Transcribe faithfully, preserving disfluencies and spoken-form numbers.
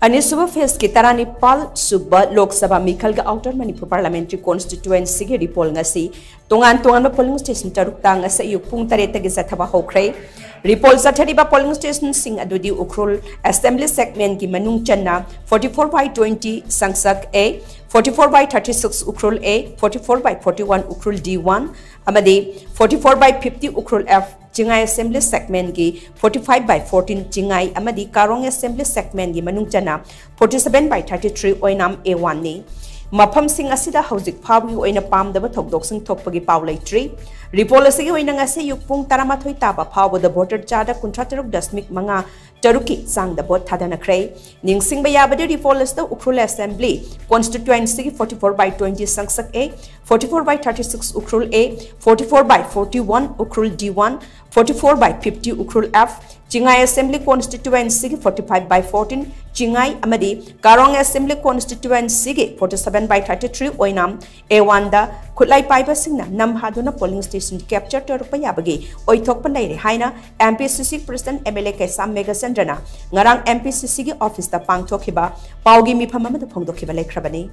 ꯑꯅꯤꯁꯨꯕ ꯐꯦꯁꯀꯤ ꯇꯔꯥꯅꯤꯄꯥꯜ ꯁꯨꯕ ꯂꯣꯛ ꯁꯚꯥ ꯃꯤꯈꯜꯒꯤ ꯑꯥꯎꯇꯔ ꯃꯅꯤꯄꯨꯔ ꯄꯥꯔꯂꯥꯃꯦꯟꯇꯔꯤ ꯀꯣꯟꯁꯇꯤꯇ꯭ꯌꯨꯑꯦꯟꯁꯤꯒꯤ ꯔꯤꯄꯣꯜ ꯉꯁꯤ ꯇꯣꯉꯥꯟ ꯇꯣꯉꯥꯟꯕ ꯄꯣꯂꯤꯡ ꯁ꯭ꯇꯦꯁꯟ ꯇꯔꯨꯛꯇ ꯉꯁꯤ ꯑꯌꯨꯛ ꯄꯨꯡ ꯇꯔꯦꯠꯇꯒꯤ ꯆꯠꯊꯕ ꯍꯧꯈ꯭ꯔꯦ꯫ ꯔꯤꯄꯣꯜ ꯆꯠꯊꯔꯤꯕ ꯄꯣꯂꯤꯡ ꯁ꯭ꯇꯦꯁꯟꯁꯤꯡ ꯑꯗꯨꯗꯤ ꯎꯈ꯭ꯔꯨꯜ ꯑꯦꯁꯦꯝꯕ꯭ꯂꯤ ꯁꯦꯒꯃꯦꯟꯒꯤ ꯃꯅꯨꯡ ꯆꯟꯅ forty four by twenty ꯁꯪꯁꯛ A, forty four by thirty six Ukhrul A, forty four by forty one Ukhrul D one ꯑꯃꯗꯤ forty four by fifty Ukhrul F, Chingai assembly ꯁꯦꯒꯃꯦꯟꯒꯤ forty five by fourteen Chingai ꯑꯃꯗꯤ ꯀꯥꯔꯣꯡ ꯑꯦꯁꯦꯝꯕ꯭ꯂꯤ ꯁꯦꯒꯃꯦꯟꯒꯤ ꯃꯅꯨꯡ ꯆꯟꯅ forty seven by thirty three ꯑꯣꯏꯅꯥꯝ A one ꯅꯤ꯫ ꯃꯐꯝꯁꯤꯡ ꯑꯁꯤꯗ ꯍꯧꯖꯤꯛ ꯐꯥꯎꯕꯒꯤ ꯑꯣꯏꯅ ꯄꯥꯝꯗꯕ ꯊꯧꯗꯣꯛꯁꯤꯡ ꯊꯣꯛꯄꯒꯤ ꯄꯥꯎ ꯂꯩꯇ꯭ꯔꯤ꯫ ꯔꯤꯄꯣꯜ ꯑꯁꯤꯒꯤ ꯑꯣꯏꯅ ꯉꯁꯤ ꯑꯌꯨꯛ ꯄꯨꯡ ꯇꯔꯥꯃꯥꯊꯣꯏ ꯇꯥꯕ ꯐꯥꯎꯕꯗ ꯚꯣꯇꯔ ꯆꯥꯗ ꯀꯨꯟꯊ꯭ꯔꯥ ꯇꯔꯨꯛ ꯗꯁꯃꯤꯛ ꯃꯉꯥ ꯇꯔꯨꯛꯀꯤ ꯆꯥꯡꯗ ꯚꯣꯠ ꯊꯥꯗꯅꯈ꯭ꯔꯦ꯫ ꯅꯤꯡꯁꯤꯡꯕ ꯌꯥꯕꯗꯤ ꯔꯤꯄꯣꯜ ꯑꯁꯤꯗ ꯎꯈ꯭ꯔꯨꯜ ꯑꯦꯁꯦꯝꯕ꯭ꯂꯤ ꯀꯣꯟꯁꯇꯤꯇ꯭ꯌꯨꯑꯦꯟꯁꯤꯒꯤ forty four by twenty ꯁꯪꯁꯛ A, forty four by thirty six Ukhrul A, forty four by forty one Ukhrul D one, forty four by fifty Ukhrul F, Chingai assembly ꯀꯣꯟꯁꯇꯤꯇ꯭ꯌꯨꯑꯦꯟꯁꯤꯒꯤ forty five by fourteen Chingai ꯑꯃꯗꯤ Karong assembly ꯀꯣꯟꯁꯇꯤꯇ꯭ꯌꯨꯑꯦꯟꯁꯤꯒꯤ forty seven by thirty three ꯑꯣꯏꯅꯥꯝ A one ꯗ ꯈꯨꯠꯂꯥꯏ ꯄꯥꯏꯕꯁꯤꯡꯅ ꯅꯝꯍꯥꯗꯨꯅ polling station capture ꯇꯧꯔꯛꯄ ꯌꯥꯕꯒꯤ ꯑꯣꯏꯊꯣꯛꯄ ꯂꯩꯔꯦ ꯍꯥꯏꯅ M P C C president M L A ꯀꯩꯁꯥꯝ ꯃꯦꯘꯆꯟꯗ꯭ꯔꯅ ꯉꯔꯥꯡ M P C C ꯒꯤ ꯑꯣꯐꯤꯁꯇ ꯄꯥꯡꯊꯣꯛꯈꯤꯕ ꯄꯥꯎꯒꯤ ꯃꯤꯐꯝ ꯑꯃꯗ ꯐꯣꯡꯗꯣꯛꯈꯤꯕ ꯂꯩꯈ꯭ꯔꯕꯅꯤ꯫